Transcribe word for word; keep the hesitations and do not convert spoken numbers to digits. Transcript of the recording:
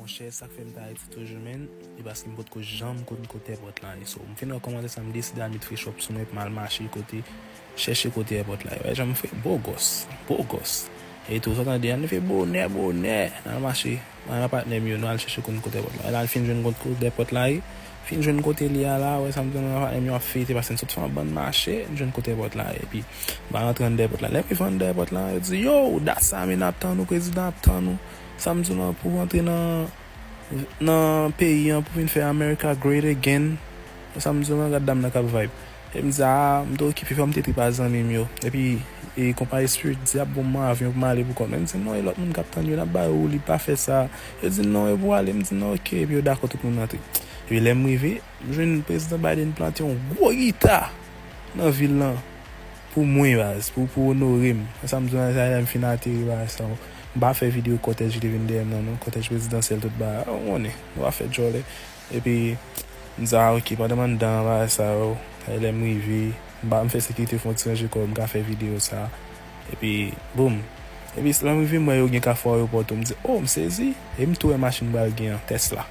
Monchè, sa k fè m t Ayiti toujou, menn, e paske m potko janm konn kote èpòt la ye. So, m fin wè kòmantè sa, m deside al met freshòp sou mwen pou m al mache kote, chèche kote èpòt la ye. Wè, jan m fè, bogòs, bogòs. E tou, sa w tande, ann leve bonè, bonè, n al mache. Mwen ak patnè m yo, nou al chèche konn kote èpòt la ye. N al fin jwenn kote èpòt la ye. Fin jwenn kote li a la, wè sa m di nou, patnè m yo ap fete, paske n sot fè yon bann mache, n jwenn kote èpòt la ye. Epi, m al rantre anndan èpòt la. Lè m rive anndan èpòt la, yo di, yo, dat sa, men n ap tann ou, prezidan ap tann ou. Sa m di nou, pou w rantre nan nan peyi an pou vin fè America great again. Sa m di w, gad dam nan k ap vibe. E m di, a, m te okipe, fò m te trip a zanmi m yo. Epi, e konpayi Spirit di, ap ban m avyon pou m ale pou kont mwen. M di, non, e lòt moun k ap tann yo, n ap ba yo woulib, pa fè sa. Yo di, non, yo pou ale. M di, non, oke. Epi yo dakò tout moun rantre. Epi lè m rive, m jwenn prezidan Biden plante yon gwo gita nan vil lan pou mwen, baz, pou, pou onore m. Sa m di w, sa lè m fin ateri, baz, sa, m pa fè videyo kòtèj ki te vin dèyè m nan, non. Kòtèj prezidansyèl, tout bagay, ou konnen, nou pa fè djòlè. Epi, m di, a, oke, pandan m anndan an, baz, sa yo, sa lè m rive, m pa, m fè sekirite fè yon ti ranje kò yo, m ka fè videyo sa. Epi, boum. Epi, lè m rive, m wè yo gen kafou ayewopò tou, m di, o, m sezi. E m tou wè machin m pral gen an, Tesla.